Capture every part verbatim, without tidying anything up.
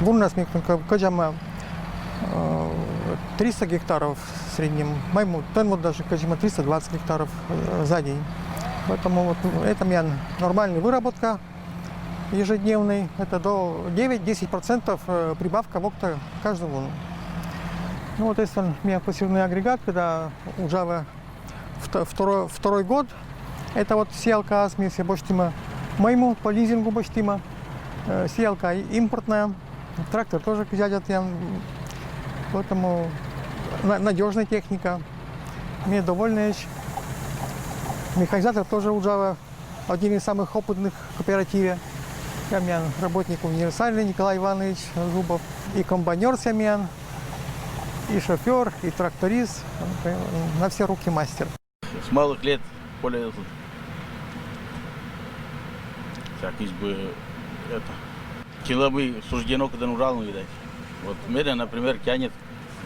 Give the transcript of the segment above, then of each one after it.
Гуннас ми кӧдзам, э, триста гектаров в среднем. Майму тӧн вот даже кӧдзам триста двадцать гектаров, э, за день. Поэтому вот это миян нормальная выработка ежедневный. Это до девять-десять процентов, э, прибавка вокта каждый вун. Ну вот если у меня посевной агрегат, когда уже вто-, второй, второй год, это вот сеялка Асмис, я босьтіма майму, по лизингу босьтіма. Э, сеялка и-, импортная, трактор тоже кӧдзам, поэтому на-, надёжная техника. Мне довольна. Механизатор тоже уже один из самых опытных в кооперативе. Я миян работник универсальный Николай Иванович Зубов. И комбайнёр я миян, и шофёр, и тракторист. На все руки мастер. С малых лет пользуюсь. Так, как бы, это, кило бы суждено, когда Урал, видать. Вот меня, например, тянет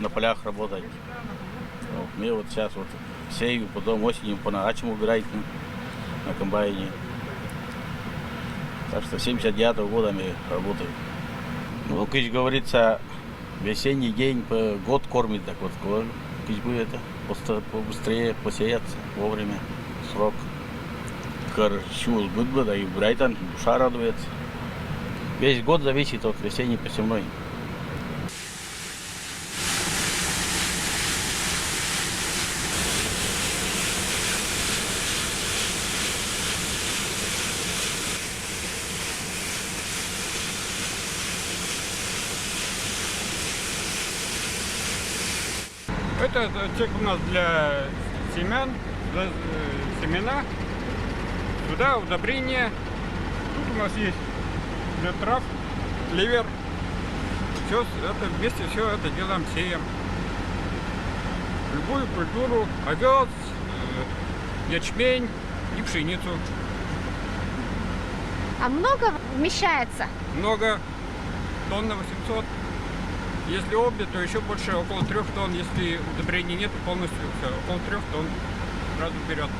на полях работать. Вот, мне вот сейчас вот сею, потом осенью по-настоящему убирать на, на комбайне. Так что с семьдесят девятого года я работаю. Ну, как говорится, весенний день по-, год кормит, так вот, ко-, как бы это, просто побыстрее посеяться вовремя, срок. Хорошо, сбыт бы, да и убирать там, душа радуется. Весь год зависит от весенней посевной. Это отсек у нас для семян, для, э, семена. Сюда удобрения. Тут у нас есть для трав клевер. Все это вместе, все это делаем, сеем. Любую культуру, овес, э, ячмень и пшеницу. А много вмещается? Много. Тонн на восемьсот. Если обе, то еще больше, около трёх тонн. Если удобрений нету полностью, всё, около трёх тонн сразу берёт.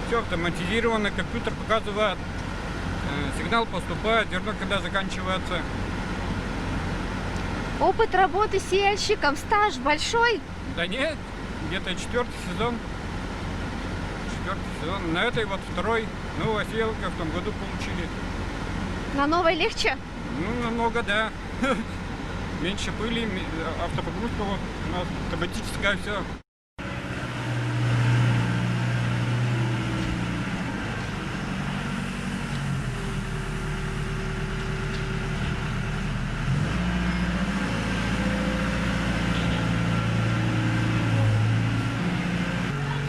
Всё автоматизировано, компьютер показывает, э, сигнал поступает, зерно когда заканчивается. Опыт работы сеяльщиком, стаж большой? Да нет, где-то четвёртый сезон. Четвёртый сезон. На этой вот второй. Новая сеялка в том году получили. На новой легче? Ну, намного, да. Меньше пыли, ме-, автопогрузка вот у нас автоматическая, всё.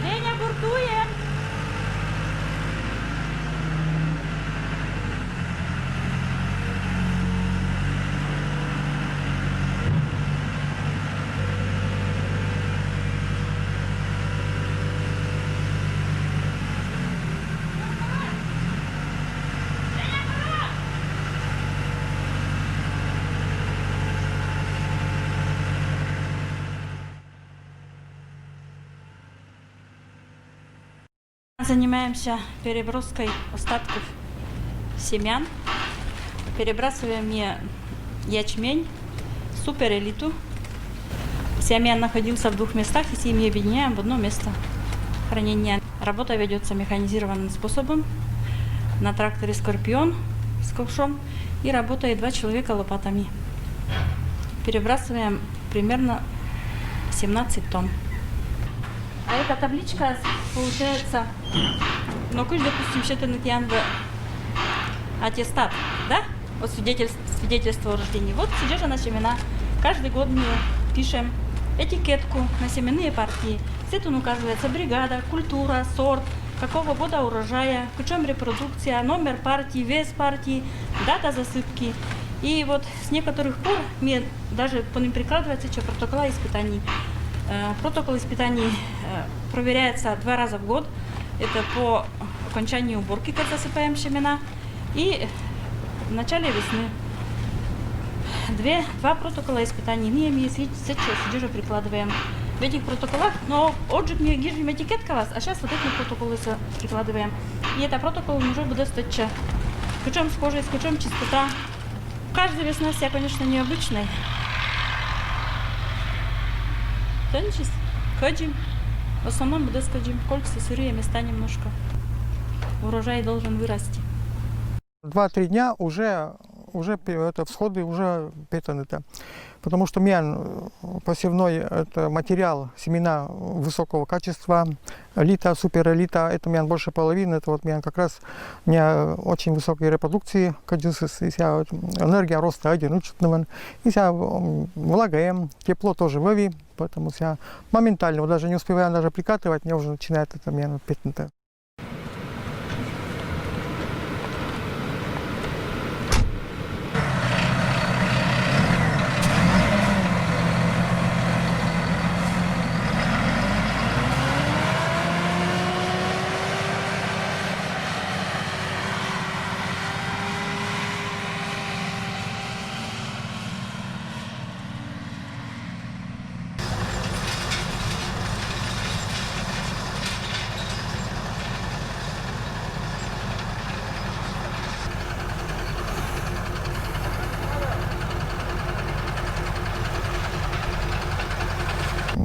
Женя, буртуем! Занимаемся переброской остатков семян. Перебрасываем ми ячмень, суперэлиту. Семян находился в двух местах, и сей ми объединяем в одно место хранения. Работа ведётся механизированным способом на тракторе «Скорпион» с ковшом, и работает два человека лопатами. Перебрасываем примерно семнадцать тонн. А эта табличка получается, ну, кыдз, допустим, сетӧны тіянлы аттестат, да? Вот свидетельс-, свидетельство о рождении. Вот сідз жӧ на семена. Каждый год ми пишем этикетку на семенные партии. Сэтӧн указывается бригада, культура, сорт, какого года урожая, кутшӧм репродукция, номер партии, вес партии, дата засыпки. И вот с некоторых пор ми даже по ним прикладывается ещё протокола испытаний. Э, протокол испытаний, э, проверяется два раза в год. Это по окончании уборки, как засыпаем семена, и в начале весны. Две, два протокола испытаний ми, ми сі-, сэтчӧ сідз жӧ прикладываем. В этих протоколах, но отже ми гижим этикетка вылас, а щас вот эти протоколы с-, прикладываем. И это протокол уже буде стӧча. Кучом схожесть, кучом чистота. Каждая весна вся, конечно, необычная. Тенчис, кадим. В основном буде скадим. Кольца сырые, места немножко. Урожай должен вырасти. Два-три дня уже, уже пе- это, всходы уже петаны-то. Потому что миян, э, посевной — это материал, семена высокого качества, элита, суперэлита, это миян больше половины, это вот миян как раз не очень высокой репродукции, кадюсис, и вся вот энергия роста один учетнымын, и вся, м, влага, м, тепло тоже веви, поэтому вся моментально, вот даже не успеваем даже прикатывать, мне уже начинает это миян вот петь.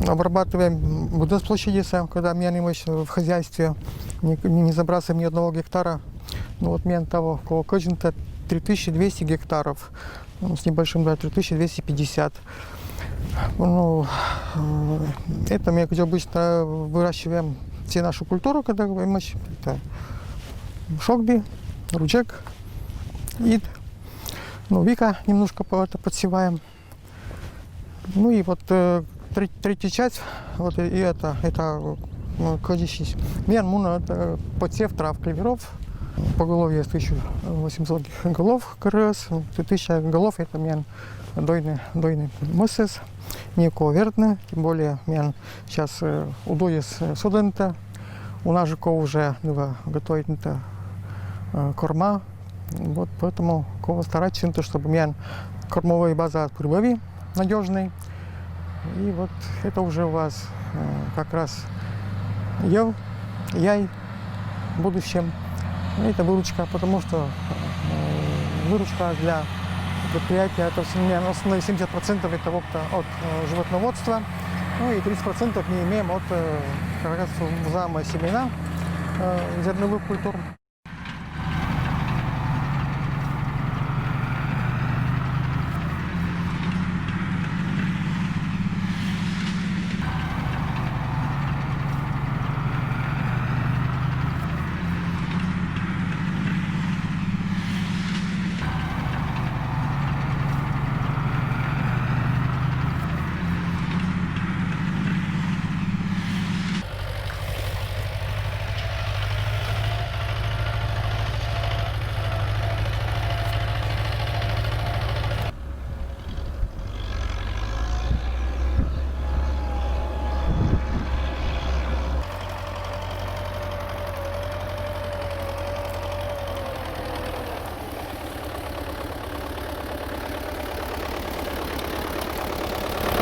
Обрабатываем будос площади, сам, когда миян имеешь в хозяйстве, не, не забрасываем ни одного гектара. Ну вот миян того, ко кожин-то три тысячи двести гектаров, ну, с небольшим, да, три тысячи двести пятьдесят. Ну, э, это мы, как обычно, выращиваем все нашу культуру, когда говорим, это шогби, руджек, ид. Ну, вика немножко по- это подсеваем. Ну и вот, э, тре- третья часть, вот и, и это, это, ну, кадисис. Миян муна, это подсев трав, клеверов. Поголовье тысяча восемьсот голов КРС, тысяча голов — это миян дойный, дойный мёсыс, нековерный, тем более миян сейчас, э, удоез, э, содэн-то, у нас же ко уже, ну, готовит-то, э, корма. Вот поэтому ко стараться, то, чтобы миян кормовой база пыр веви надежный. И вот это уже у вас, э, как раз ел, яй в будущем. Ну, это выручка, потому что, э, выручка для предприятия — это в основном, основные семьдесят процентов это вот, э, от, э, животноводства. Ну и тридцать процентов мы имеем от, э, как раз взаимосемена, э, зерновых культур.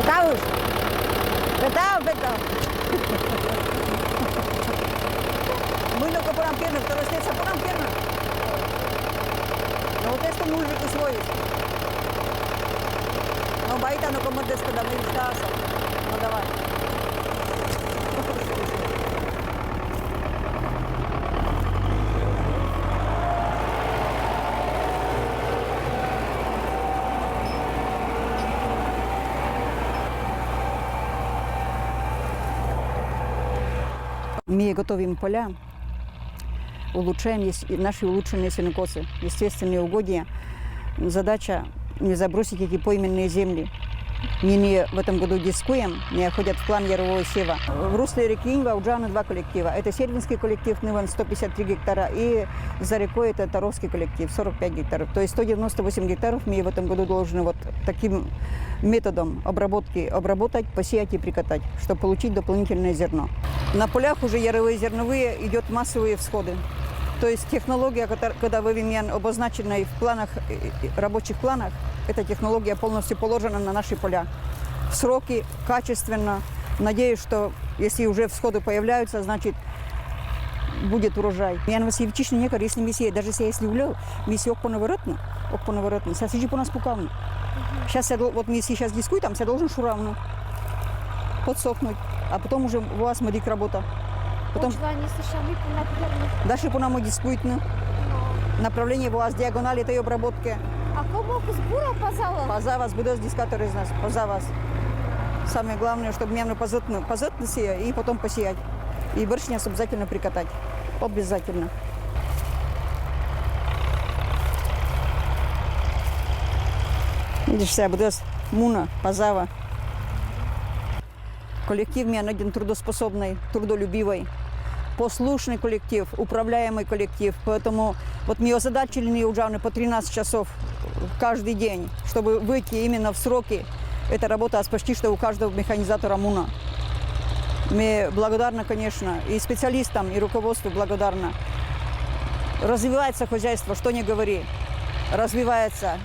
Петаус! Петау, петау! Мый но копырам пернок, второй след сапырам пернок. Но вот это нужно усвоить. Но байта но командес, когда мы их. Ну давай. Мы готовим поля, улучшаем ес- наши улучшенные сенокосы, естественные угодья. Задача не забросить эти пойменные земли. Мы не в этом году дискуем, не входят в план ярового сева. В русле реки Иньва уджаны два коллектива. Это Сервинский коллектив, Ныван, сто пятьдесят три гектара, и за рекой это Таровский коллектив, сорок пять гектаров. То есть сто девяносто восемь гектаров мы в этом году должны вот таким методом обработки обработать, посеять и прикатать, чтобы получить дополнительное зерно. На полях уже яровые зерновые идет массовые всходы. То есть технология, ката- когда вывемян обозначена и в планах, э, э, рабочих планах, эта технология полностью положена на наши поля. В сроки, качественно. Надеюсь, что если уже всходы появляются, значит, Будет урожай. Миян вӧсна и виччысьны некор, если ми сійӧ, даже сійӧ если улӧ, ми сійӧ ог пӧ на воротны, ог пӧ на воротны. Сійӧ сідзи пӧ на пукавны. Сейчас сійӧ дол-, вот ми сійӧ сейчас дискуйтам, сійӧ должен шуравны. Подсохнуть. А потом уже воас мӧдик работа. Потом Почва не сыща, ми пӧ на деревню. Дальше пӧ на мӧдик дискуйтны. Но. Направление воас диагональ этой обработки. А кӧ мог збура пазавны? Пазавас, быдӧс дискатор из нас, пазавас. Самое главное, чтобы миян пазӧтны, пазӧтны сійӧ и потом посеять. И бӧрсняс обязательно прикатать. Обязательно. Видишь, сійӧ быдӧс мунӧ, пазавӧ. Коллектив миян ӧдйӧ трудоспособный, трудолюбивый, послушный коллектив, управляемый коллектив. Поэтому вот ми озадачились уджавны по тринадцать часов каждый день, чтобы выйти именно в сроки. Эта работа почти что у каждого механизатора мунӧ. Ми благодарны, конечно, и специалистам, и руководству благодарны. Развивается хозяйство, что не говори. Развивается.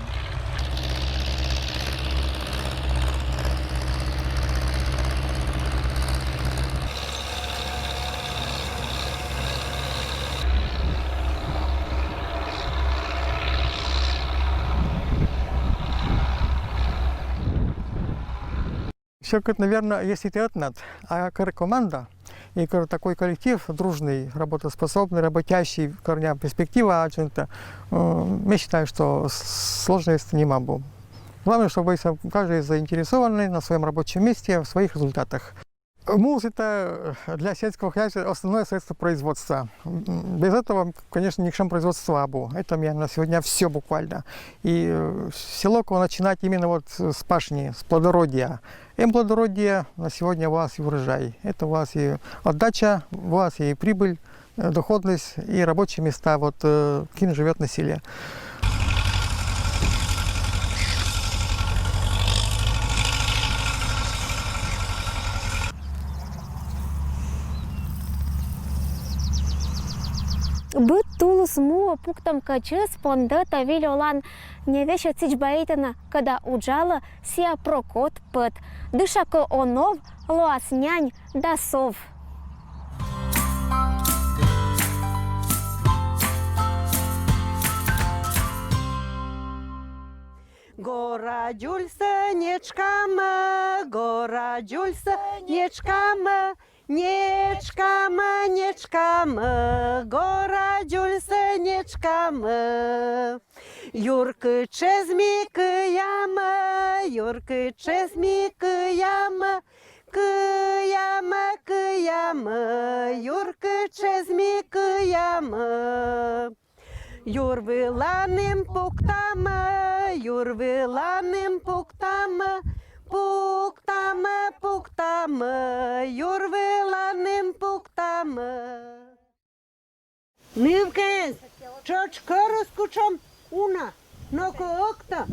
Всё-таки, наверное, если ты этнат, а кор команда, и кор такой коллектив дружный, работоспособный, работящий, кор у меня перспектива, а что-то, э, я считаю, что с-, сложности нема было. Главное, чтобы с-, каждый заинтересованный на своём рабочем месте в своих результатах. Мул — это для сельского хозяйства основное средство производства. М, без этого, конечно, ничем производство абу. Это у меня на сегодня всё буквально. И, э, село кор начинать именно вот с пашни, с плодородия. Эм плодородие, на сегодня у вас и урожай. Это у вас и отдача, у вас и прибыль, э, доходность, и рабочие места, вот, э, кин живёт на селе. Быд тулыс муӧ пуктӧм кӧчыс пондӧ та виль олан невесьӧ сідз баитӧны, кӧда уджалӧ сійӧ прокот пӧт. Дыша кӧ он ов, лоас нянь да сов. Гора дзульсӧ нетшкамӧ, гора дзульсӧ нетшкамӧ, нетшкамӧ, нетшкамӧ, гора дзульсӧ нетшкамӧ. Юркыд чӧз ми кыямӧ, юркыд чӧз ми кыямӧ, кыямӧ, кыямӧ, юркыд чӧз ми кыямӧ. Юр выланым пуктамӧ, юр выланым пуктамӧ, пуктамӧ, пуктамӧ, юр выланым пуктамӧ. Нывкаӧс, тшӧтш кӧрыс кутшӧм уна, но кӧ ӧктӧ,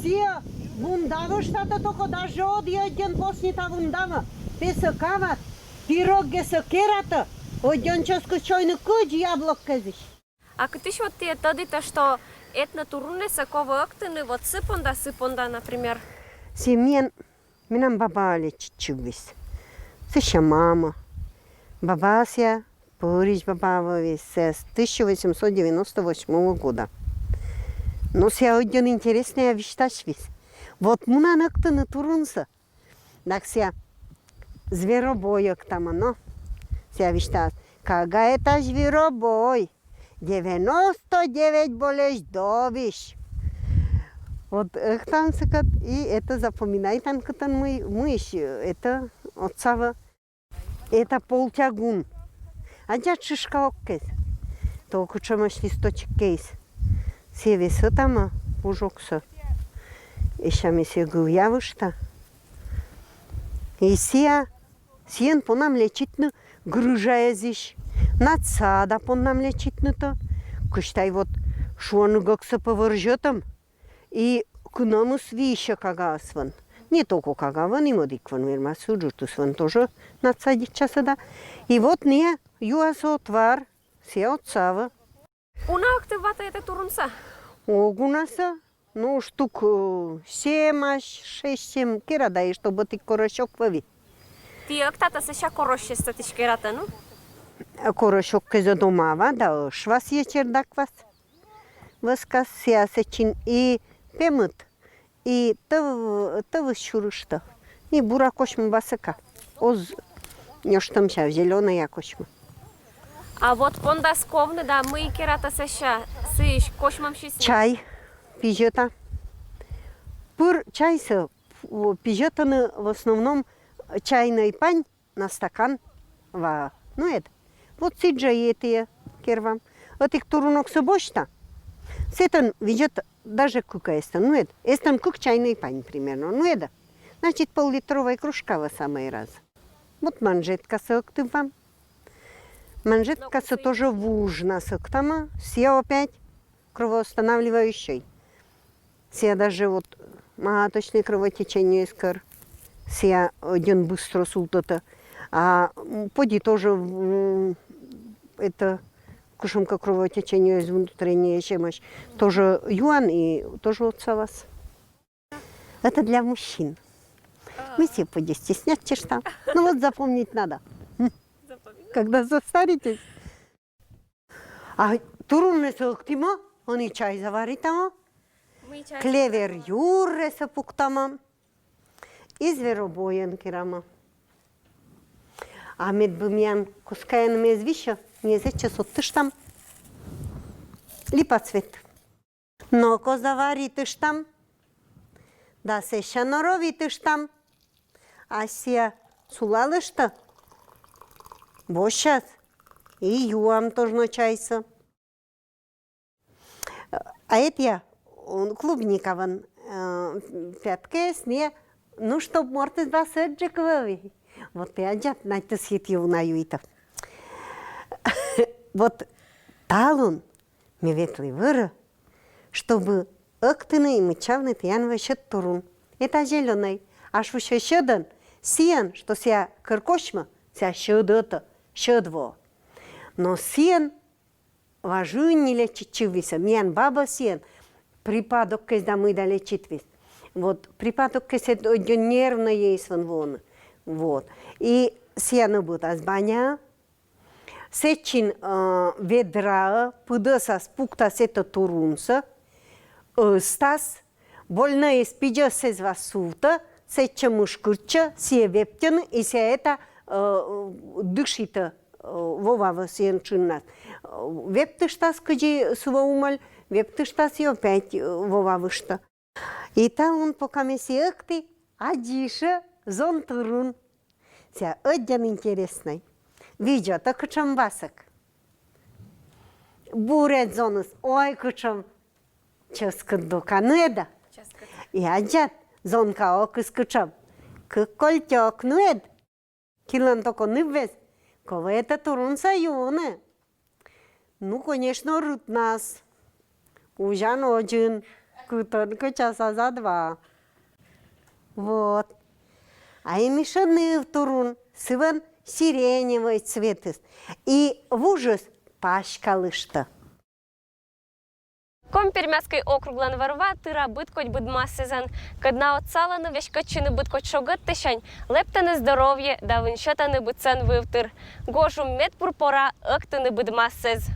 сійӧ вундавыштатӧ токо даже ӧдйӧ ӧдйӧн поснита вундавӧ, песӧ кавад, пирӧггесӧ кератӧ, ӧдйӧн чӧскыд чойны кыдз яблоккӧзысь. А кытысь вот ті тӧдіт, что этнотуруннасӧ ковӧ ӧктыны, вот сы понда, сы понда, например? Сійӧ миян, менам баба лечитчывйыс. Сэсся мама. Баба сійӧ, пӧрысь баба вӧлі сійӧ с тысяча восемьсот девяносто восьмого года. Но сійӧ ӧдйӧн интереснӧя висьтасьліс. Вот мунан ӧктыны турунсӧ. Так сійӧ зверобой ӧктамӧ, но сійӧ висьталас: кага это зверобой, девяносто девять болезнь довись. Вот ӧктан сыкӧд, и это запоминайтан, кытӧн мый, мыйысь это отсавӧ. Это полтягун. Аддзад, шишка ог кез. То кутшӧмӧсь листочек кез. Сійӧ весӧтамӧ пужоксӧ. Эсся ме сійӧ гывъя вышта. И сійӧ, сійӧн понам лечитны грыжаэзысь. Надса да понам лечитны то. Кыдз тай вот шуӧны, гӧгсӧ пӧ вӧрзьӧтӧм. И кынӧмыс висьӧ кагаыс вӧн. Не только кага вӧн, и мӧдик вӧн, вермас, и джуджыс вӧн тоже надсадитчас да. И вот найӧ юасӧ отвар, сійӧ отсавӧ. Уна ӧктывлатӧ этӧ турунсӧ? Ог унасӧ, ну, штук, э, семь, а, шесть-семь керада, и чтоб ӧтик корӧсь ог вӧвны. Ті ӧктатӧ сэсся корӧсьсӧ тісь кератӧ, ну? Корӧсь ог кӧ зэв дома ва да, ӧшвас е чердак вас. Вӧскас сійӧ сэтчин и пемыд, и тӧв-, тӧвыс сюрыштӧ. И бура косьмӧ васӧка. Оз нёштӧмся, зелёнӧя косьмӧ. А вот пондас ковны да мый кератӧ сэсся, сыысь косьмӧмсьыс? Чай пизьӧта. Пыр чайсӧ, у, пизьӧтӧны в основном чайнӧй пань на стакан ваӧ. Ну эд. Вот сідз жӧ и этійӧ кервам. Ӧтик туруноксӧ босьта. Сэтӧн видзӧд даже кык эстӧн. Ну эд. Эстӧн кык чайнӧй пань примерно. Ну эд. Значит, пол-литровӧй кружкаӧ самӧй раз. Вот манжеткасӧ ӧктывам. Манжеткасӧ тоже вужнас ӧктам. Сійӧ опять кровоостанавливающӧй. Сійӧ даже вот маточнӧй кровотечениеыс кӧр. Сійӧ, э, ӧдйӧн быстро сувтӧтӧ. А м, поди тоже, м, это, кутшӧмкӧ кровотечениеыс внутреннее, сэтшӧмӧсь. Тоже юан и тоже отсалас. Это для мужчин. Мы все поди стесняться что. Ну вот запомнить надо. М. Когда состаритесь. А туруннас ӧктам, ӧні чай заваритам. Клевер юрӧс пуктам. И зверобойӧн керам. А медбу миян кӧскаян эз висьӧ, ми сэтчӧ содтыштам липа цвет. Ноко заваритыштам да сэсся норовитыштам. А сійӧ сулалыштӧ, босьтас и юам тожӧ чайсӧ. А этійӧ, он, клубникаӧн, э, пяткаыс, не, ну, чтоб мортыс васӧджык вӧлі. Вот и аддзан, Надя, сэтӧн уна юитӧ. Вот талун ме ветлі вӧрӧ, чтобы ӧктыны и мыччавны тіян вӧсьыд турун. Это зелёнӧй, а шусьӧ сьӧдӧн, сійӧн, что сійӧ кӧр косьмӧ, сійӧ сьӧд ӧтӧ, сьӧд воӧ. Но сійӧн важӧн нин лечитчывлісӧ, миян баба сійӧн припадоккӧсь да мый да лечитвис. Вот, припадоккӧсь, это ӧдйӧ нервнӧйыс вӧлі воӧ. Вот. И сійӧ нӧбӧтас баняӧ, сэтчин, э, ведраӧ пыдӧсас пуктас этӧ турунсӧ, ӧзтас, больнӧйыс пидзӧссӧ вӧлі сувтӧ, сэтчӧ мышкыртчӧ, сійӧ вептӧны, и сійӧ это, э, дышитӧ, э, Вова вӧ сійӧн тшыннас. Э, вептыштас кыдзи сылӧн умӧль, вептыштас и опять, э, Вова выжтӧ. И талун, пока ме сійӧс ӧкті, аддзи, шуӧ, зон турун. Сійӧ ӧдйӧ интереснӧй. Видзӧдӧ, кутшӧм васӧк. Буретш зоныс, ой, кутшӧм чӧскыд дока, ну эд. Чӧскыд. И аддзан, зонкаӧс кутшӧм. Кык кольтӧг, ну эд. Кинлӧн токо ныввез, кӧні этӧ турунсӧ юны? Ну, конечно, рытнас. Узян озьӧн, кытӧнкӧ часа за два. Вот. А эмӧсь ныв турун, сылӧн сиреневӧй цветыс. И вужыс паськалыштӧ. Коми-Пермяцкӧй округлӧн вӧр-ва тыра быдкодь быдмас сэзӧн. Кӧд на отсалӧны веськӧдчыны быдкодь шогӧдтысянь, лэптӧны здоровье да вынсьӧтӧны быдсӧн вывтыр. Гожум медбур пора ӧктыны быдмас сэз.